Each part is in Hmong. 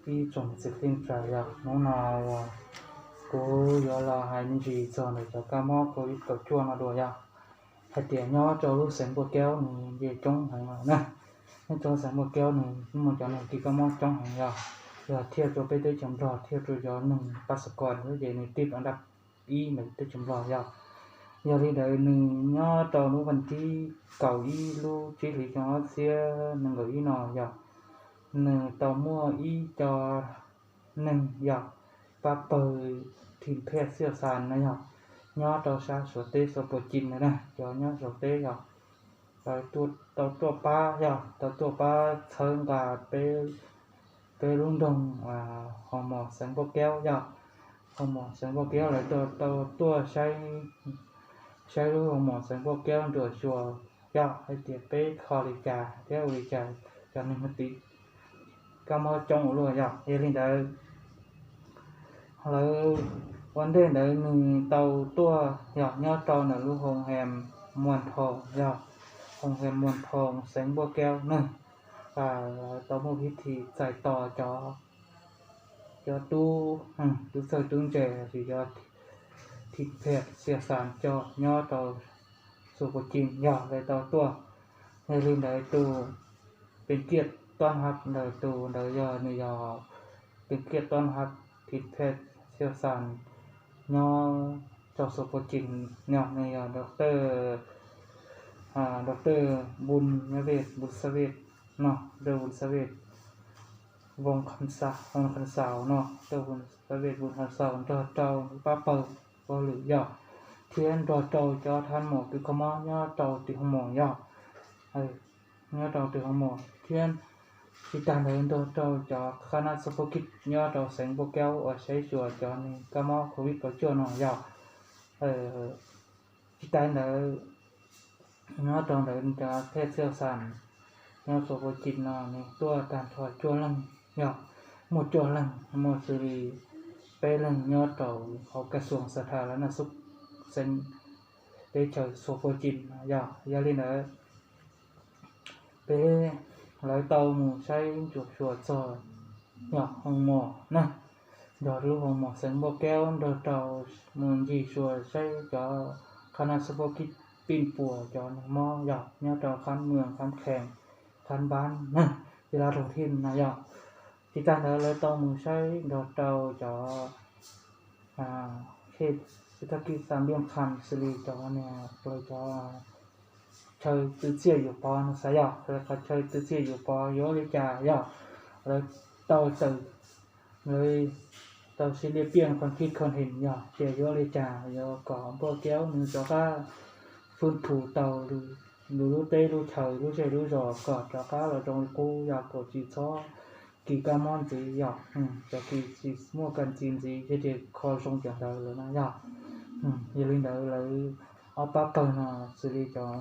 Ib tsoom niam txiv kwv tij neej tsa, yog hnub no uas kuv yuav los hais me ntsis txog ntawm cov kab mob covid kaum cuaj no dua yog hais tias nyob rau lub xeev Npuaj Kaub nws nce coob heev na. Nyob rau xeev Npuaj Kaub nws muaj cov neeg kis kab mob coob heev yog, yog thiaj rau peb teb chaws Nplog thiaj rau cov neeg pab xav kos ces nws tib ib dab ib ntawm teb chaws Nplog yog. Yog li ntawd nws nyob rau hnub vas thib kaum ib lub tsib hlis xyoo ob txhiab nees nkaum ib no yog nws tau muaj ib co neeg yog pab pawg thim phej xiaj xas no yog nyob rau sab Suav teb Xuas Puas Cim na, cov nyob Suav teb yog tau tuaj pab yog tau tuaj pab txhawb nqa peb lub nroog Hoo Mos xeev Npuaj Kaub yog. Hoo Mos xeev Npuaj Kaub lawv tau tuaj saib lub Hoo Mos xeev Npuaj Kaub nruam xyuas yog hais tias peb kho li cas thiab ua li cas cov neeg mus tiv kab mob coob ua luaj yog. Yog li ntawd lawv ua ntej ntawd nws tau tuaj yog nyob rau ntawm lub Hoo Hem Muas Thoo yog, Hoo Hem Muas Thoo xeev Npuaj Kaub na, tau muaj pib thim txais tos cov tub tub txawj tub ntse los sis cov thim phej xiaj xas coj nyob rau Xuas Puas Cim yog lawv tau tuaj. Yog li ntawd tus pes kiaj tob hab ntawd tus ntawd yog nws yog pes kiaj tob hab thim phej xiaj xas nyob rau Xuas Puas Cim no nws yog doctor, doctor Npun Nyob Vej, Npun Xab Vej no, doctor Npun Xab Vej, Voos Kham Xaus no, doctor Npun Xab Vej, Voos Kham Xaus nrog rau pab pawg pawg lwm yog, thiab nrog rau cov thab mos kws kho mob nyob rau tim Hoo Mos yog, nyob rau tim Hoo Mos thiab tsis tag ntawd nrog rau cov qhab nab xab phob kij nyob rau xeev Npuaj Kaub uas saib xyuas cov neeg kab mob covid kaum cuaj no yog. Tsis tas ntawd nyob rau ntawd cov phej xiaj xas nyob Xuas Puas Cim no nws tuaj tag nrho cuaj leeg yog, muaj cuaj leeg, muaj xws li peb leeg nyob rau hauv kas xuas xas tha lav naj xub xeev teb chaws Xuas Puas Cim no yog. Yog li ntawd peb, lawv tau mus saib ntsuam xyuas txog yog Hoo Mos na, nrog lub Hoo Mos xeev Npuaj Kaub nrog rau mus ncig xyuas saib cov qhab nab xab phob kij pij puas cov neeg mob yog nyob rau khab mws khab khees, khab npab na, tej lav raug thij no yog. Tsis tas ntawd lawv tau mus saib nrog rau cov thij thaj kij xa ntiaj khas xws li cov, cov chaw twv txiaj yuam pov no xav yog, qhov chaw twv txiaj yuam pov yuav ua li cas yog, lawv tau tawm, lawv tau sib liaj piaj qhov thij kho heem yog tias yuav ua li cas yuav kom Npuaj Kaub nws rov qab fwj thum tau nws lub teb lub chaw lub zej lub zos kom rov qab los zoo li qub yog kom tsis txhob kis kab mob ntxiv yog, cov kis tsis muaj kab ntxiv ntxiv ces kho zoo cov ntawd lawm na yog. Yog li ntawd lawv ob pab pawg no xws li cov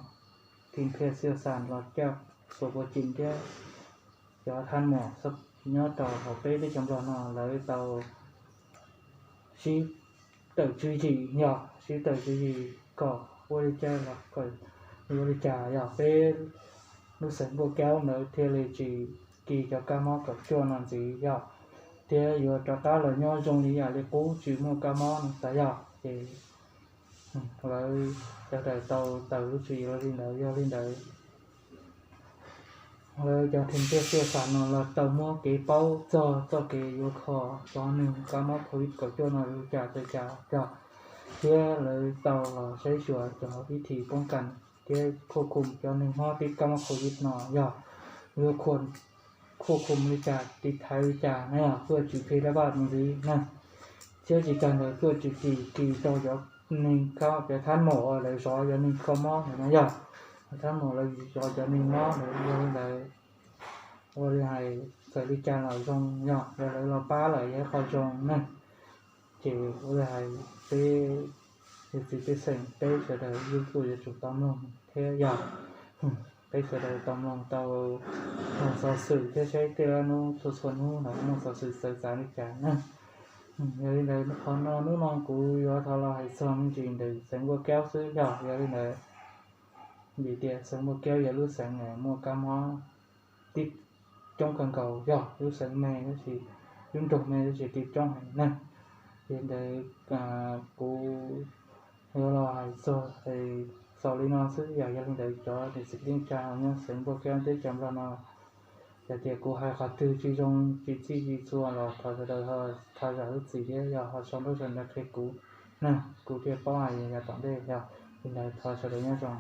thim phej xiaj xas los coj Xuas Puas Cim thiab cov thab mos nyob rau hauv peb teb chaws Nplog no lawv tau sib tawm tswv yim yog sib tawm tswv yim kom ua li cas los kom ua li cas yog peb lub xeev Npuaj Kaub ntawd thiaj li tsis kis cov kab mob kaum cuaj no ntxiv yog, thiab yuav rov qab los nyob zoo li yam li qub tsis muaj kab mob no xav yog ces lawv sawv daws tau tawm lub tswv yim los li ntawd. Yog li ntawd lawv cov thim phej xiaj xas no los tau muab kev paub txog txoj kev yuav kho cov neeg kab mob covid kaum cuaj no li cas li cas yog, thiab lawv tau los saib xyuas cov vib thim poob kas thiab khuj khum cov neeg mob tib kab mob covid no yog, yuav khuj khum li cas tiv thaiv li cas na yog, kuj tsis phem dab vaj mus ntxiv na, thiab tsis tas ntawd kuj tsis kis kis rau cov neeg kab, cov thab mos lawv zov cov neeg kho mob ntawd na yog, thab mos lawv zov cov neeg mob ntawd. Yog li ntawd ua li hais txawm li cas los zoo yog, yog lawv los pab lawm yog ib qho zoo na. Ces ua li hais peb yawg txiv pej xeem peb sawv daws yeej kuj yuav tsum tau mloog thiab yog, peb sawv daws tau mloog tau, mloog xov xwm thiab saib tej hnub txhua txhua hnub no muaj xov xwm txawv txav li cas na. Yog li ntawd qhov no hnub no kuv yuav thov los hais txog me ntsis ntawm xeev Npuaj Kaub xwb yog. Yog li ntawd vim tias xeev Npuaj Kaub yog lub xeev muaj kab mob tib coob kawg nkaus yog lub xeev me tab sis cub nrog me tsis tiv coob heev na. Yog li ntawd kuv yuav los hais txog xaus li no xwb, yog li ntawd cov niam txiv kwv tij neej tsa nyob xeev Nplog Kiab teb chaws Nplog no, yog tias kuv hais qhov twg tsis zoo tsis txij tsis txhua los thov sawv daws ho thov zam lub txim thiab yog ho sau ntaub sau ntawv qhia kuv na, kuv thiaj paub hais yav tom ntej. Yog li ntawd thov sawv daws nyob zoo.